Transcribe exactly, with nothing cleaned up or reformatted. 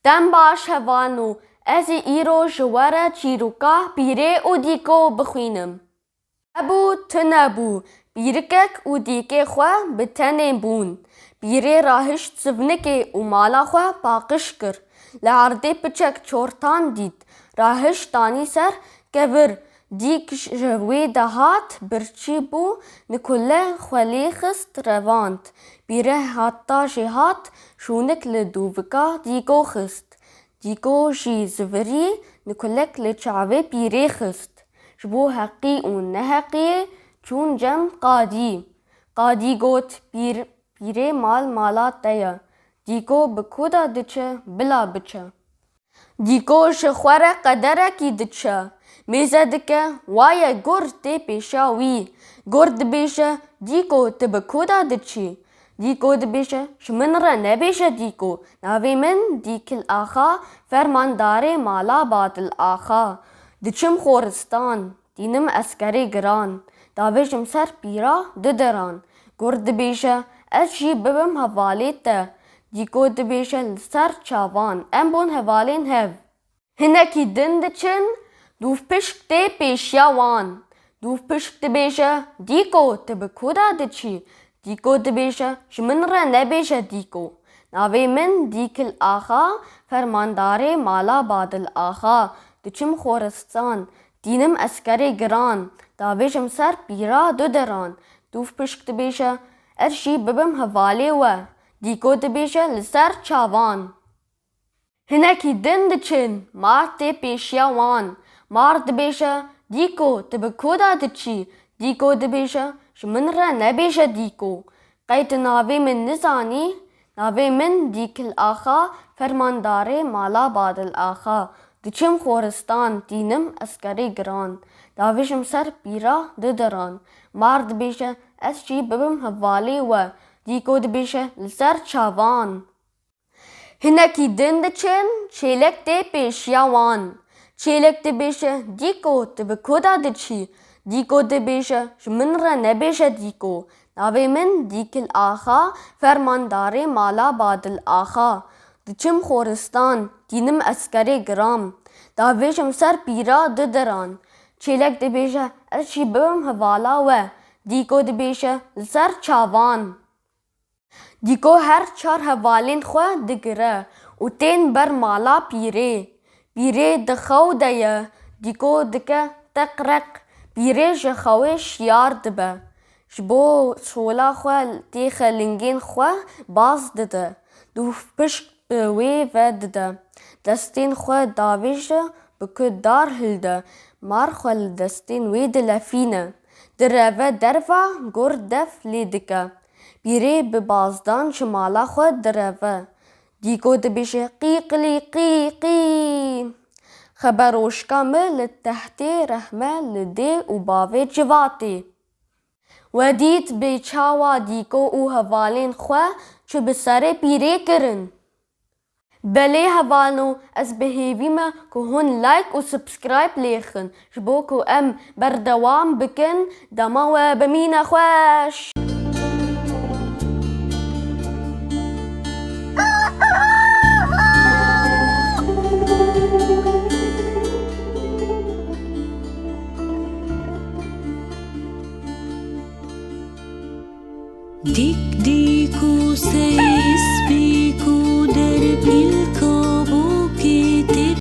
Dem baş hevalno, ez ê îro ji we re çîroka pîrê û dîko bixwînim. Hebû, tune bû, pîrikek û dîkê xwe bi tenê bûn. Pîrê rahişt sivnikê û mala xwe paqij kir. Li erdê piçek çortan dît. Rahişt danî ser kevir. Dîk ji wê de hat, birçî bû, nikule xwe lê xist, revand. Pîre heta jê hat, şûnik li dûvika dîko xist. Dîko jî zivirî, nikulek li çavê pîrê xist. Ji bo heqî û neheqiyê çûn cem qadî. Qadî got, pîr, pîrê mal mala te ye. Dîko bi ku de diçe, bila biçe. Dîko ji xwe re qederekî diçe. Mêze dike, waye gur tê pêşiya wî. Gur dibêje, dîko, tu bi ku de diçî? Dîko dibêje, ji min re nebêje dîko. Navê min Dîkil Axa, fermandarê mala Badil Axa. Diçim xoristan, tînim eskerê giran. Davêjim ser pîra du deran. Gur dibêje, ez jî bibim hevalê te. Dîko dibêje, li ser çavan. Em bûn hevalên hev. Hinekî din diçin, dûvpişk tê pêşiya wan. Dûvpişk dibêje, dîko, tu bi ku de diçî? Dîko dibêje, ji min re nebêje dîko. Navê min Dîkil Axa, fermandarê mala Badil Axa. Diçim xoristan, tînim eskerê giran, davêjim ser pîra du deran. Dûvpişk dibêje, ez jî bibim hevalê we. Dîko dibêje, li ser çavan. Hinekî din diçin, mar tê pêşiya wan. Mar dibêje, dîko, tu bi ku de diçî? Dîko dibêje, ji min re nebêje dîko. Qey tu navê min nizanî? Navê min Dîkil Axa, fermandarê mala Badil Axa. Diçim xoristan, tînim eskerê giran. Davêjim ser pîra du deran. Mar dibêje, ez jî bibim hevalê we. Dîko dibêje, li ser çavan. Hinekî din diçin, çêlek tê pêşiya wan. Çêlek dibêje, dîko, tu bi ku de diçî? Dîko dibêje, ji min re nebêje dîko. Navê min Dîkil Axa, fermandarê mala Badil Axa. Diçim xoristan, tînim eskerê giran. Davêjim ser pîra du deran. Çêlek dibêje, ez jî bibim hevala we. Dîko dibêje, li ser çavan. Dîko her çar hevalên xwe digire û tên ber mala pîrê. Pîrê di xew de ye, dîko dike teqreq. Pîrê ji xewê şiyar dibe. Ji bo çola xwe têxe lingên xwe baz dide. Dûvpişk bi wê ve dide. Destên xwe davêje, bi ku dar hilde. Mar xwe li destên wê dilefîne. Direve derva, gur dev lê dike. Pîrê bi bazdan ji mala xwe direve. Dîko dibêje, qîqilî qî qî. Xeberoşka min li tehtê rehme li dê û bavê civatê. We dît bê çawa dîko û hevalên xwe çi bi serê pîrê kirin. Belê hevalno, ez bi hêvî me ku hûn like û subscribe lêxin, ji bo ku em berdewam bikin, dema we bimîne xweş. Dîk dîk û